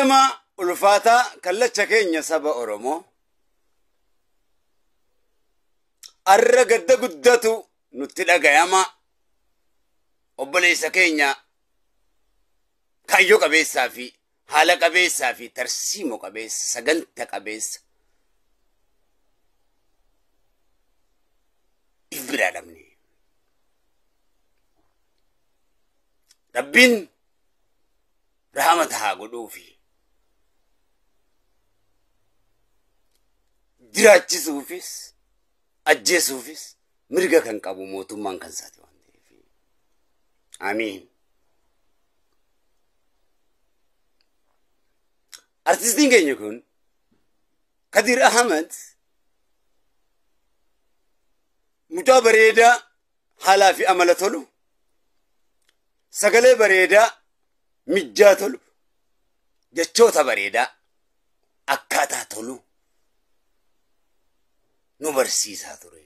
Kabajamaa ulfaataa kallacha keenya saba Oromoo arra gadda guddatu nutti dhagayama. Obboleessa keenya kaayyoo qabeessaa fi haala qabeessaa fi tarsiimoo qabeessa saganta qabeessa if biraa dhabne. Rabbiin rahmata haa godhuufi jiraachisuufis ajjeesuufis mirga kan qabu mootummaan kan isaati waan ta'eef. Amiin. Artistiin keenya kun Kadir Ahmed mucaa bareedaa haalaa fi amala tolu, sagalee bareedaa mijjaa tolu, jechoota bareedaa akkaataa tolu nu barsiisaa ture.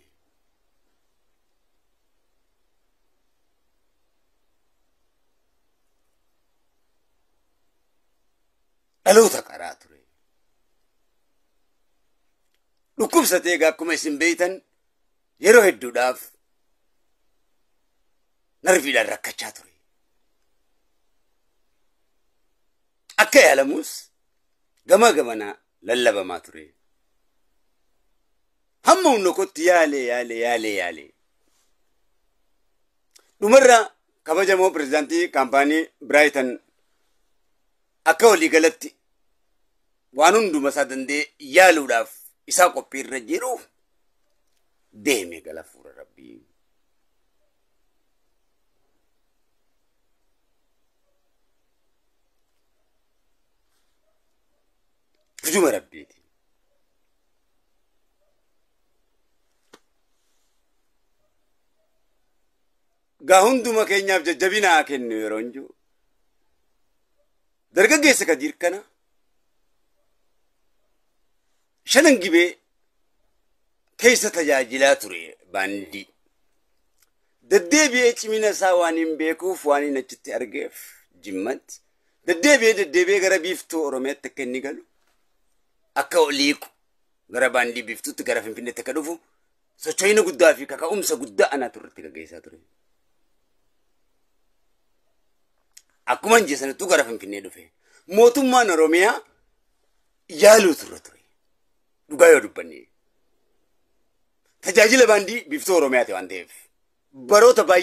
Dhaloota qaraa ture. Dhukkubsatee egaa akkuma isin beektan yeroo hedduudhaaf narviidhaan rakkachaa ture. Akka yaalamus gama gamanaa lallabamaa ture. Hamma humna kootti yaalee yaalee yaalee yaalee. Dhumarra kabajamoo pirezidaantii kaampaanii Biraaytan akka waliigalatti waan hunduma isaa danda'ee yaaluudhaaf isaa qophiirra jiru deeme gala fuula Rabbii. Hujuma Rabbiiti. Gaa hunduma keenyaaf jajjabina haa kennu yeroo hin jiru. Dargaggeessa Kadiir kana shanan gibee keessa tajaajilaa ture baandii. Deddeebi'ee cimina isaa waan hin beekuuf waan hin achitti argeef Jimmatti. Deddeebi'ee deddeebi'ee gara biiftuu Oromiyaatti akka inni galu akka oliiqu gara baandii biiftuutti gara Finfinneetti akka dhufu socho'ina guddaa fi kaka'umsa guddaa anaatu irratti gaggeessaa ture. Akkuma hin jeesanittuu gara Finfinnee dhufe. Mootummaan Oromiyaa yaaluu turre ture. Dhugaa yoo dubbanne. Tajaajila baandii biiftuu Oromiyaati waan ta'eef. Baroota baay'ee.